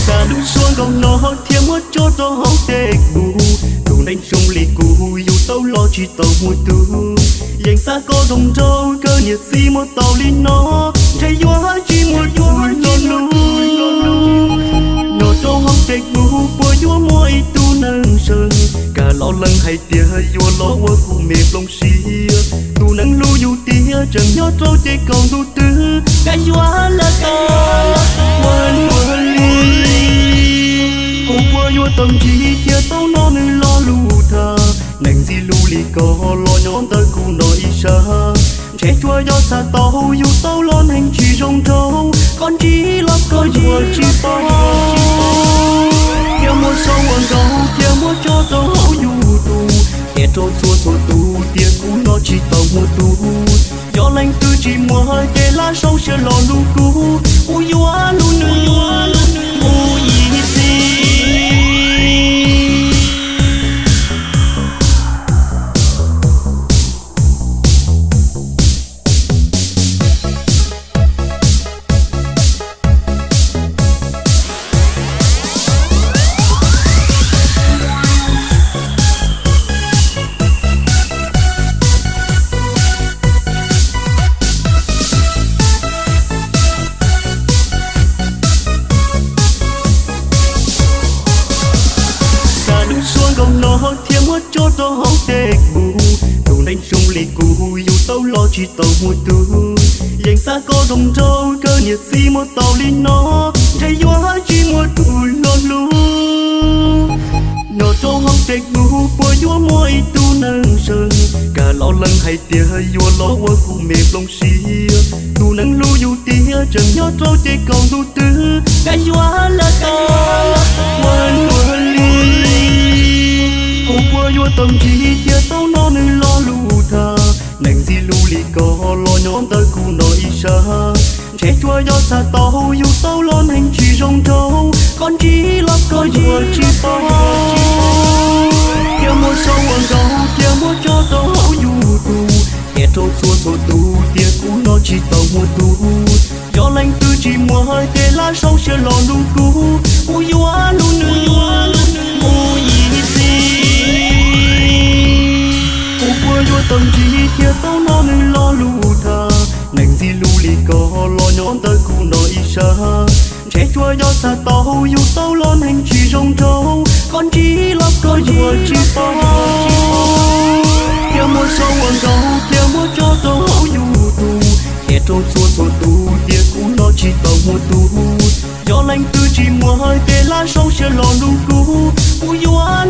Xa lub suab nkaus no thiab muab tso rau hauv Facebook, tus neeg zoo li kuv yus tau los tsis tau muaj tug. Yeej xav koj zoo nraug kawg niam txiv muab tau li no, ntshe yuav tsis muaj tug los lug. Nyob rau hauv Facebook puas yuav muaj ib tug neeg seev, kam los lees hais tias yuav los ua kuv me nplooj siab. Tus neeg hlub yus tiag tseem nyob rau ces kaum ntuj twg, kav yuav lawm tau ua luaj li. Kuv puas yuav tau ntsib thiab tau hnov nws lo lus tham, neeg ntxim hlub li koj los nyob ntawm kuv no ib sab. Ntshe tsuas yog txhais tau yus tau los neeg tsis zoo nraug, koj ntsib los koj yuav tsis tau. Thiab muab sau ua nkaus thiab muab tso rau hauv YouTube, qhia rau txhua txhua tus tias kuv no tsis tau muaj tug. Yog leej twg tsis muaj ces laj sau siab los lug kuv, kuv yuav lug nws mus ib txhis. Xa lub suab nkaus no thiab muab tso rau hauv Facebook, tus neeg zoo li kuv yus tau los tsis tau muaj tug. Yeej xav koj zoo nraug kawg niam txiv muab tau li no, ntshe yuav tsis muaj tug los lug. Nyob rau hauv Facebook puas yuav muaj ib tug neeg seev, kam los lees hais tias yuav los ua kuv me nplooj siab. Tus neeg hlub yus tiag tseem nyob rau ces kaum ntuj twg, kav yuav lawm tau ua luaj li. Kuv puas yuav tau ntsib thiab tau hnov nws lo lus tham, neeg ntxim hlub li koj los nyob ntawm kuv no ib sab. Ntshe tsuas yog txhais tau yus tau los neeg tsis zoo nraug, koj ntsib los koj yuav tsis tau. Thiab muab sau ua nkaus thiab muab tso rau hauv YouTube, qhia rau txhua txhua tus tias kuv no tsis tau muaj tug. Yog leej twg tsis muaj ces laj sau siab los lug kuv, kuv yuav lug nws mus ib txhis. Kuv puas yuav tau ntsib thiab tau hnov nws lo lus tham, neeg ntxim hlub li koj los nyob ntawm kuv no ib sab. Ntshe tsuas yog txhais tau yus tau los neeg tsis zoo nraug, koj ntsib los koj yuav tsis tau. Thiab muab sau ua nkaus thiab muab tso rau hauv YouTube, qhia rau txhua txhua tus tias kuv no tsis tau muaj tug. Yog leej twg tsis muaj ces laj sau siab los lug kuv, kuv yuav